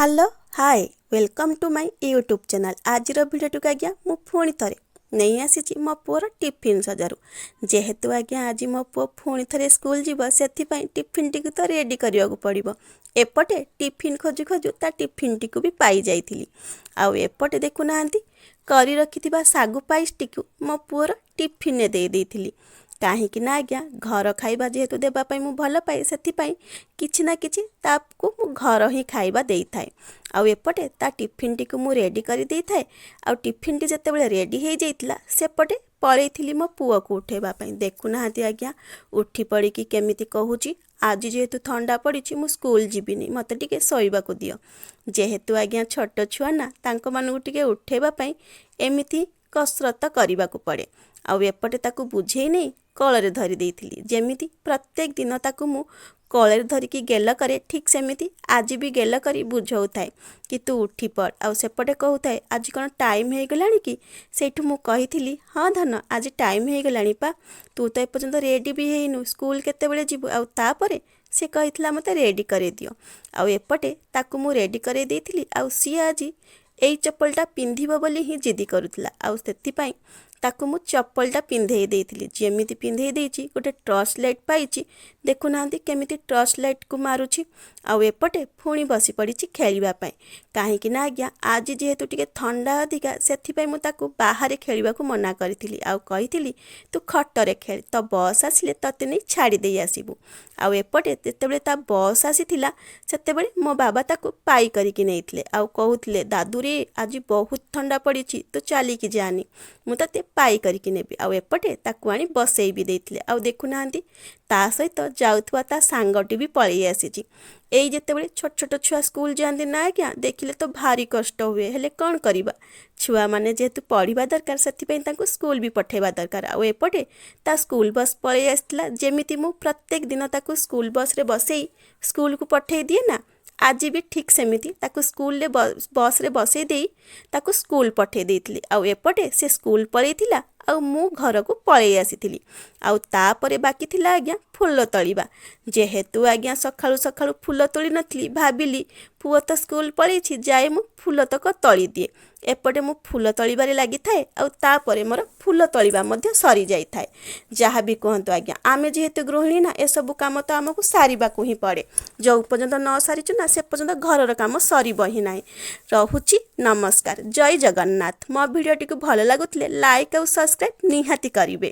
Hello, hi, welcome to my YouTube channel. ଆଜିର ଭିଡ଼ିଓଟିକୁ ଆଜ୍ଞା ମୁଁ ପୁଣି ଥରେ ନେଇ ଆସିଛି ମୋ ପୁଅର ଟିଫିନ୍ ସଜାରୁ। ଯେହେତୁ ଆଜ୍ଞା ଆଜି ମୋ ପୁଅ ପୁଣି ଥରେ ସ୍କୁଲ ଯିବ, ସେଥିପାଇଁ ଟିଫିନ୍ଟିକୁ ତ ରେଡ଼ି କରିବାକୁ ପଡ଼ିବ। ଏପଟେ ଟିଫିନ୍ ଖୋଜୁ ଖୋଜୁ ତା ଟିଫିନ୍ଟିକୁ ବି ପାଇଯାଇଥିଲି। ଆଉ ଏପଟେ ଦେଖୁନାହାନ୍ତି, କରି ରଖିଥିବା ଶାଗୁ ପାଇସଟିକୁ ମୋ ପୁଅର ଟିଫିନ୍ରେ ଦେଇ ଦେଇଥିଲି। କାହିଁକି ନା ଆଜ୍ଞା, ଘର ଖାଇବା ଯେହେତୁ ଦେବା ପାଇଁ ମୁଁ ଭଲ ପାଏ, ସେଥିପାଇଁ କିଛି ନା କିଛି ତାକୁ ମୁଁ ଘର ହିଁ ଖାଇବା ଦେଇଥାଏ। ଆଉ ଏପଟେ ତା ଟିଫିନ୍ଟିକୁ ମୁଁ ରେଡ଼ି କରିଦେଇଥାଏ। ଆଉ ଟିଫିନ୍ଟି ଯେତେବେଳେ ରେଡ଼ି ହେଇଯାଇଥିଲା, ସେପଟେ ପଳେଇଥିଲି ମୋ ପୁଅକୁ ଉଠେଇବା ପାଇଁ। ଦେଖୁନାହାନ୍ତି ଆଜ୍ଞା, ଉଠି ପଡ଼ିକି କେମିତି କହୁଛି, "ଆଜି ଯେହେତୁ ଥଣ୍ଡା ପଡ଼ିଛି, ମୁଁ ସ୍କୁଲ ଯିବିନି, ମୋତେ ଟିକେ ଶୋଇବାକୁ ଦିଅ।" ଯେହେତୁ ଆଜ୍ଞା ଛୋଟ ଛୁଆ ନା, ତାଙ୍କମାନଙ୍କୁ ଟିକେ ଉଠେଇବା ପାଇଁ ଏମିତି କସରତ କରିବାକୁ ପଡ଼େ। ଆଉ ଏପଟେ ତାକୁ ବୁଝେଇ ନେଇ କୋଳରେ ଧରି ଦେଇଥିଲି। ଯେମିତି ପ୍ରତ୍ୟେକ ଦିନ ତାକୁ ମୁଁ କୋଳରେ ଧରିକି ଗେଲ କରେ, ଠିକ୍ ସେମିତି ଆଜି ବି ଗେଲ କରି ବୁଝଉଥାଏ କି ତୁ ଉଠି ପଡ଼। ଆଉ ସେପଟେ କହୁଥାଏ, "ଆଜି କ'ଣ ଟାଇମ୍ ହେଇଗଲାଣି କି?" ସେଇଠୁ ମୁଁ କହିଥିଲି, "ହଁ ଧନ, ଆଜି ଟାଇମ୍ ହେଇଗଲାଣି ପା, ତୁ ତ ଏପର୍ଯ୍ୟନ୍ତ ରେଡ଼ି ବି ହେଇନୁ, ସ୍କୁଲ କେତେବେଳେ ଯିବୁ?" ଆଉ ତାପରେ ସେ କହିଥିଲା, "ମୋତେ ରେଡ଼ି କରେଇଦିଅ।" ଆଉ ଏପଟେ ତାକୁ ମୁଁ ରେଡ଼ି କରେଇ ଦେଇଥିଲି। ଆଉ ସିଏ ଆଜି ଏଇ ଚପଲଟା ପିନ୍ଧିବ ବୋଲି ହିଁ ଜିଦି କରୁଥିଲା, ଆଉ ସେଥିପାଇଁ ତାକୁ ମୁଁ ଚପଲଟା ପିନ୍ଧେଇ ଦେଇଥିଲି। ଯେମିତି ପିନ୍ଧେଇ ଦେଇଛି, ଗୋଟେ ଟର୍ଚ୍ଚ ଲାଇଟ୍ ପାଇଛି, ଦେଖୁନାହାନ୍ତି କେମିତି ଟର୍ଚ୍ଚ ଲାଇଟ୍କୁ ମାରୁଛି। ଆଉ ଏପଟେ ପୁଣି ବସି ପଡ଼ିଛି ଖେଳିବା ପାଇଁ। କାହିଁକି ନା ଆଜ୍ଞା, ଆଜି ଯେହେତୁ ଟିକେ ଥଣ୍ଡା ଅଧିକା, ସେଥିପାଇଁ ମୁଁ ତାକୁ ବାହାରେ ଖେଳିବାକୁ ମନା କରିଥିଲି ଆଉ କହିଥିଲି, "ତୁ ଖଟରେ ଖେଳ, ତ ବସ୍ ଆସିଲେ ତତେ ନେଇ ଛାଡ଼ି ଦେଇ ଆସିବୁ।" ଆଉ ଏପଟେ ଯେତେବେଳେ ତା ବସ୍ ଆସିଥିଲା, ସେତେବେଳେ ମୋ ବାବା ତାକୁ ପାଇ କରିକି ନେଇଥିଲେ ଆଉ କହୁଥିଲେ, "ଦାଦୁରେ, ଆଜି ବହୁତ ଥଣ୍ଡା ପଡ଼ିଛି, ତୁ ଚାଲିକି ଯାଆନି, ମୁଁ ତତେ ପାଇ କରିକି ନେବି।" ଆଉ ଏପଟେ ତାକୁ ଆଣି ବସେଇ ବି ଦେଇଥିଲେ। ଆଉ ଦେଖୁନାହାନ୍ତି, ତା ସହିତ ଯାଉଥିବା ତା ସାଙ୍ଗଟି ବି ପଳେଇ ଆସିଛି। ଏଇ ଯେତେବେଳେ ଛୋଟ ଛୋଟ ଛୁଆ ସ୍କୁଲ ଯାଆନ୍ତି ନା ଆଜ୍ଞା, ଦେଖିଲେ ତ ଭାରି କଷ୍ଟ ହୁଏ। ହେଲେ କ'ଣ କରିବା, ଛୁଆମାନେ ଯେହେତୁ ପଢ଼ିବା ଦରକାର, ସେଥିପାଇଁ ତାଙ୍କୁ ସ୍କୁଲ ବି ପଠାଇବା ଦରକାର। ଆଉ ଏପଟେ ତା ସ୍କୁଲ ବସ୍ ପଳେଇ ଆସିଥିଲା। ଯେମିତି ମୁଁ ପ୍ରତ୍ୟେକ ଦିନ ତାକୁ ସ୍କୁଲ ବସ୍ରେ ବସେଇ ସ୍କୁଲକୁ ପଠାଇ ଦିଏ ନା, ଆଜି ବି ଠିକ୍ ସେମିତି ତାକୁ ସ୍କୁଲରେ ବସ୍ରେ ବସେଇ ଦେଇ ତାକୁ ସ୍କୁଲ ପଠାଇ ଦେଇଥିଲି। ଆଉ ଏପଟେ ସେ ସ୍କୁଲ ପଳେଇଥିଲା ଆଉ ମୁଁ ଘରକୁ ପଳେଇ ଆସିଥିଲି। ଆଉ ତାପରେ ବାକି ଥିଲା ଆଜ୍ଞା ଫୁଲ ତୋଳିବା। ଯେହେତୁ ଆଜ୍ଞା ସକାଳୁ ସକାଳୁ ଫୁଲ ତୋଳି ନଥିଲି, ଭାବିଲି ପୁଅ ତ ସ୍କୁଲ ପଳେଇଛି, ଯାଏ ମୁଁ ଫୁଲ ତକ ତୋଳି ଦିଏ। ଏପଟେ ମୁଁ ଫୁଲ ତୋଳିବାରେ ଲାଗିଥାଏ ଆଉ ତାପରେ ମୋର ଫୁଲ ତୋଳିବା ମଧ୍ୟ ସରିଯାଇଥାଏ। ଯାହା ବି କୁହନ୍ତୁ ଆଜ୍ଞା, ଆମେ ଯେହେତୁ ଗୃହିଣୀ ନା, ଏସବୁ କାମ ତ ଆମକୁ ସାରିବାକୁ ହିଁ ପଡ଼େ। ଯେଉଁ ପର୍ଯ୍ୟନ୍ତ ନ ସାରିଛୁ ନା, ସେ ପର୍ଯ୍ୟନ୍ତ ଘରର କାମ ସରିବ ହିଁ ନାହିଁ। ରହୁଛି, ନମସ୍କାର, ଜୟ ଜଗନ୍ନାଥ। ମୋ ଭିଡ଼ିଓଟିକୁ ଭଲ ଲାଗୁଥିଲେ ଲାଇକ୍ ଆଉ ସବସ୍କ୍ରାଇବ୍ ନିହାତି କରିବେ।